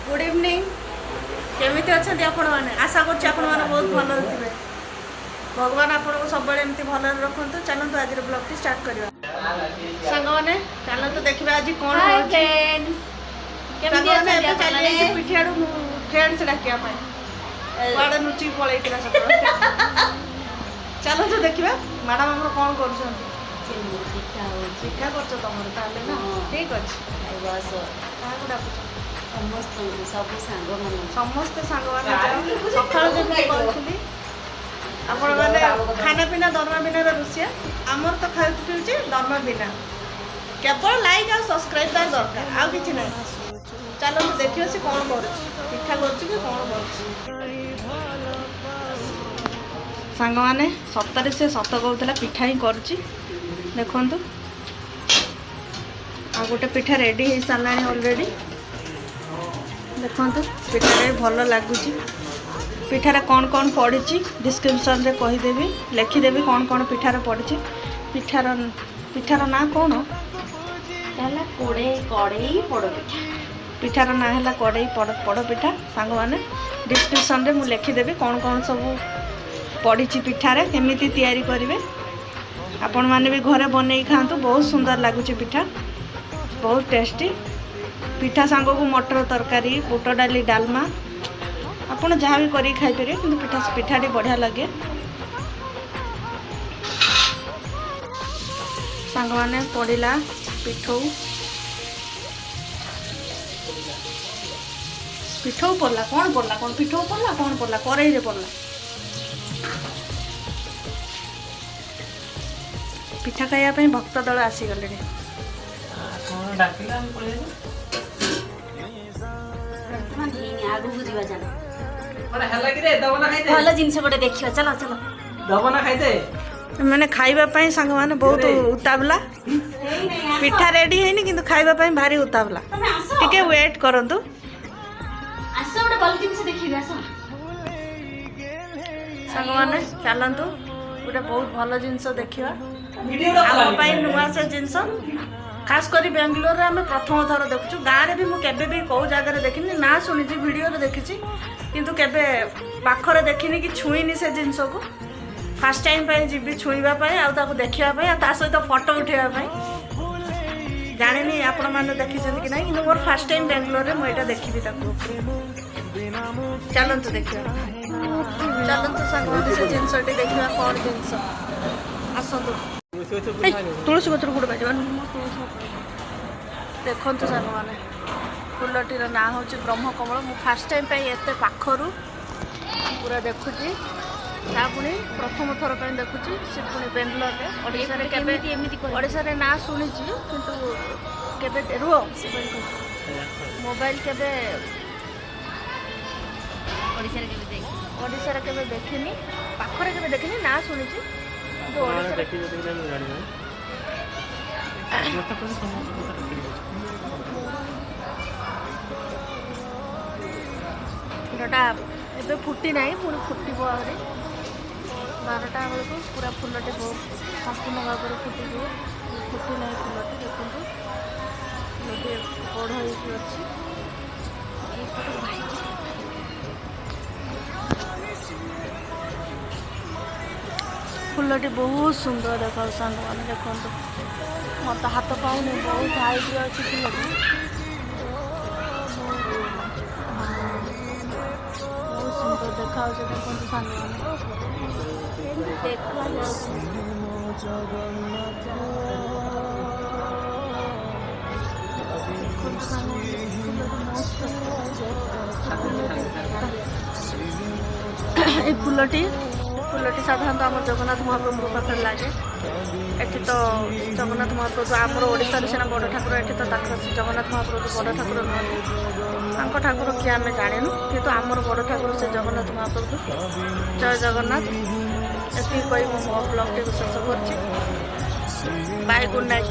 Good evening. କେମିତି ଅଛନ୍ତି ଆପଣମାନେ? ଆଶା କରୁଛି ଆପଣମାନେ ବହୁତ ଭଲରେ ଥିବେ। ଭଗବାନ ଆପଣଙ୍କୁ ସବୁବେଳେ ଏମିତି ଭଲରେ ରଖନ୍ତୁ। ଚାଲନ୍ତୁ, ଆଜିର ବ୍ଲଗ୍ଟି ଷ୍ଟାର୍ଟ କରିବା। ସାଙ୍ଗମାନେ, ଚାଲନ୍ତୁ ଦେଖିବା ଆଜି କ'ଣ ହାଇ ହେଉଛି। ଫ୍ରେଣ୍ଡସ୍, କେମିତି ସାଙ୍ଗମାନେ, ଅଛନ୍ତି ଏବେ ଚାଲି ଆପଣମାନେ? ଯାଇଛି ପିଠିଆଡ଼ୁ ମୁଁ ଫ୍ରେଣ୍ଡସ୍ ଡାକିବା ପାଇଁ। କୁଆଡ଼େ ଲୁଚିକି ପଳେଇଥିଲା ସେତେବେଳେ। ଚାଲନ୍ତୁ ଦେଖିବା ମ୍ୟାଡ଼ାମ୍ ଆମର କ'ଣ କରୁଛନ୍ତି। ଚିଙ୍ଗୁଡ଼ି ପିଠା ହଉଛି। ପିଠା କରୁଛ ତମର ତାହେଲେ ନା? ହଁ। ଠିକ୍ ଅଛି। ଖାଇବ ଆସ। କାହାକୁ ଡାକୁଛ? ସମସ୍ତଙ୍କୁ, ସବୁ ସାଙ୍ଗମାନଙ୍କୁ। ସମସ୍ତେ ସାଙ୍ଗମାନେ ଯାଅ। ସକାଳୁ ଯେମିତି କହିଥିଲି ଆପଣମାନେ, ଖାନା ପିନା ଦରମା ବିନାର ରୁଷିଆ। ଆମର ତ ଖାଉଛୁ ପିଉଛି ଦରମା ବିନା। କେବଳ ଲାଇକ୍ ଆଉ ସବସ୍କ୍ରାଇବ୍ ତାର ଦରକାର, ଆଉ କିଛି ନାହିଁ। ଚାଲନ୍ତୁ ଦେଖିବା ସେ କ'ଣ କରୁଛି, ପିଠା କରୁଛି କି କ'ଣ କରୁଛି। ସାଙ୍ଗମାନେ, ସତରେ ସେ ସତ କହୁଥିଲା, ପିଠା ହିଁ କରୁଛି। ଦେଖନ୍ତୁ, ଆଉ ଗୋଟେ ପିଠା ରେଡ଼ି ହେଇସାରିଲାଣି ଅଲରେଡ଼ି। ଦେଖନ୍ତୁ, ପିଠାଟା ବି ଭଲ ଲାଗୁଛି। ପିଠାରେ କ'ଣ କ'ଣ ପଡ଼ିଛି ଡିସ୍କ୍ରିପ୍ସନ୍ରେ କହିଦେବି, ଲେଖିଦେବି କ'ଣ କ'ଣ ପିଠାରେ ପଡ଼ିଛି। ପିଠାର ନାଁ କ'ଣ? ହେଲା କଡ଼େଇ ପୋଡ଼ ପିଠା। ପିଠାର ନାଁ ହେଲା କଡ଼େଇ ପୋଡ଼ ପିଠା। ସାଙ୍ଗମାନେ, ଡିସ୍କ୍ରିପ୍ସନ୍ରେ ମୁଁ ଲେଖିଦେବି କ'ଣ କ'ଣ ସବୁ ପଡ଼ିଛି ପିଠାରେ, କେମିତି ତିଆରି କରିବେ। ଆପଣମାନେ ବି ଘରେ ବନେଇ ଖାଆନ୍ତୁ। ବହୁତ ସୁନ୍ଦର ଲାଗୁଛି ପିଠା, ବହୁତ ଟେଷ୍ଟି। ପିଠା ସାଙ୍ଗକୁ ମଟର ତରକାରୀ, ବୁଟ ଡାଲି ଡାଲମା, ଆପଣ ଯାହା ବି କରିକି ଖାଇପାରିବେ, କିନ୍ତୁ ପିଠାଟି ବଢ଼ିଆ ଲାଗେ। ସାଙ୍ଗମାନେ, ପଡ଼ିଲା ପିଠଉ। ପିଠଉ ପଡ଼ିଲା, କ'ଣ ପଡ଼ିଲା? କ'ଣ ପିଠଉ ପଡ଼ିଲା? କ'ଣ ପଡ଼ିଲା? କରେଇରେ ପଡ଼ିଲା। ପିଠା ଖାଇବା ପାଇଁ ଭକ୍ତ ଦଳ ଆସିଗଲେଣି। କ'ଣ ଡାକିଲା, ଆମେ ପଳେଇଲୁ। ବର୍ତ୍ତମାନ ହେଇନି, ଆଗକୁ ଯିବା ଚାଲ। ମାନେ ହେଲା କି ରେ? ଦବ ନା ଖାଇତେ? ଭଲ ଜିନିଷ ଗୋଟେ ଦେଖିବା, ଚାଲ ଚାଲ। ଦବ ନା ଖାଇତେ? ମାନେ ଖାଇବା ପାଇଁ ସାଙ୍ଗମାନେ ବହୁତ ଉତାବଲା। ପିଠା ରେଡି ହେଇନି, କିନ୍ତୁ ଖାଇବା ପାଇଁ ଭାରି ଉତାବଲା। ତମେ ଆସ। ଟିକେ ୱେଟ୍ କରନ୍ତୁ। ଆସ, ଗୋଟେ ଭଲ ଜିନିଷ ଦେଖିବି, ଆସ। ସାଙ୍ଗମାନେ, ଚାଲନ୍ତୁ ଗୋଟେ ବହୁତ ଭଲ ଜିନିଷ ଦେଖିବା। ଭିଡିଓ। ଆମ ପାଇଁ ନୂଆ ସେ ଜିନିଷ। ଖାସ କରି ବାଙ୍ଗାଲୋରରେ ଆମେ ପ୍ରଥମ ଥର ଦେଖୁଛୁ। ଗାଁରେ ବି ମୁଁ କେବେ ବି କେଉଁ ଜାଗାରେ ଦେଖିନି। ନା ଶୁଣିଛି, ଭିଡ଼ିଓରେ ଦେଖିଛି, କିନ୍ତୁ କେବେ ପାଖରେ ଦେଖିନି କି ଛୁଇଁନି ସେ ଜିନିଷକୁ। ଫାର୍ଷ୍ଟ ଟାଇମ୍ ପାଇଁ ଯିବି ଛୁଇଁବା ପାଇଁ, ଆଉ ତାକୁ ଦେଖିବା ପାଇଁ, ଆଉ ତା ସହିତ ଫଟୋ ଉଠେଇବା ପାଇଁ। ଜାଣିନି ଆପଣମାନେ ଦେଖିଛନ୍ତି କି ନାହିଁ, କିନ୍ତୁ ମୋର ଫାର୍ଷ୍ଟ ଟାଇମ୍ ବାଙ୍ଗାଲୋରରେ ମୁଁ ଏଇଟା ଦେଖିବି ତାକୁ। ଚାଲନ୍ତୁ ଦେଖିବା। ଚାଲନ୍ତୁ ସାଙ୍ଗମାନେ, ସେ ଜିନିଷଟି ଦେଖିବା କ'ଣ ଜିନିଷ। ଆସନ୍ତୁ। ଏଇ, ତୁଳସୀ ଗଛରୁ ଗୋଡ଼ ବାଜିବ। ଦେଖନ୍ତୁ ସାଙ୍ଗମାନେ, ଫୁଲଟିର ନାଁ ହେଉଛି ବ୍ରହ୍ମକମଳ। ମୁଁ ଫାର୍ଷ୍ଟ ଟାଇମ୍ ପାଇଁ ଏତେ ପାଖରୁ ପୁରା ଦେଖୁଛି। ତା ପୁଣି ପ୍ରଥମ ଥର ପାଇଁ ଦେଖୁଛି, ସେ ପୁଣି ବେଙ୍ଗଲୋରରେ। ଓଡ଼ିଶାରେ କେବେ କେମିତି ଏମିତି କରିବ? ଓଡ଼ିଶାରେ ନାଁ ଶୁଣିଛି, କିନ୍ତୁ କେବେ, ରୁହ, ମୋବାଇଲ କେବେ ଓଡ଼ିଶାରେ କେବେ ଦେଖି ଓଡ଼ିଶାରେ କେବେ ଦେଖିନି, ପାଖରେ କେବେ ଦେଖିନି। ନାଁ ଶୁଣିଛି, କିନ୍ତୁ ଓଡ଼ିଶାରେ ଦେଖିଛ କି ନାହିଁ ମୁଁ ଜାଣିନି। ସମସ୍ତେ କହୁଛନ୍ତି, ସମସ୍ତେ କଥା ଦେଖିଛି। ଫୁଲଟା ଏବେ ଫୁଟି ନାହିଁ, ପୁଣି ଫୁଟିବ ଆହୁରି। 12ଟା ବେଳକୁ ପୁରା ଫୁଲଟି ବହୁତ ସମ୍ପୂର୍ଣ୍ଣ ଭାବରେ ଫୁଟିଯିବ। ଫୁଟି ନାହିଁ ଫୁଲଟି। ଦେଖନ୍ତୁ, ଫୁଲଟି ବଡ଼ ହେଇକି ଅଛି। ଏପଟୁ ବାହାରିକି। ଫୁଲଟି ବହୁତ ସୁନ୍ଦର ଦେଖାଯାଉଛି। ସାଙ୍ଗମାନେ, ଦେଖନ୍ତୁ, ମୋତେ ହାତ ପାଉନି, ବହୁତ ହାଇଟ୍ରେ ଅଛି ଫୁଲଟି। ବହୁତ ସୁନ୍ଦର ଦେଖାଯାଉଛି। ଦେଖନ୍ତୁ ସାଙ୍ଗମାନେ, ଦେଖାଯାଉଛି। ଦେଖନ୍ତୁ ସାଙ୍ଗମାନେ, ଫୁଲଟି ମସ୍ତ। ଏଇ ଫୁଲଟି ସାଧାରଣତଃ ଆମ ଜଗନ୍ନାଥ ମହାପ୍ରଭୁଙ୍କ ପାଖରେ ଲାଗେ। ଏଠି ତ ଜଗନ୍ନାଥ ମହାପ୍ରଭୁ ଆମର ଓଡ଼ିଶାରେ ସିନା ବଡ଼ ଠାକୁର, ଏଠି ତ ତାଙ୍କର ସେ ଜଗନ୍ନାଥ ମହାପ୍ରଭୁ ବଡ଼ ଠାକୁର ନୁହନ୍ତି। ତାଙ୍କ ଠାକୁର କିଏ ଆମେ ଜାଣିନୁ, କିନ୍ତୁ ଆମର ବଡ଼ ଠାକୁର ସେ ଜଗନ୍ନାଥ ମହାପ୍ରଭୁ। ଜୟ ଜଗନ୍ନାଥ। ଏତିକି କହି ମୁଁ ମୋ ବ୍ଲଗ୍ଟିକୁ ଶେଷ କରୁଛି। Bye, good night.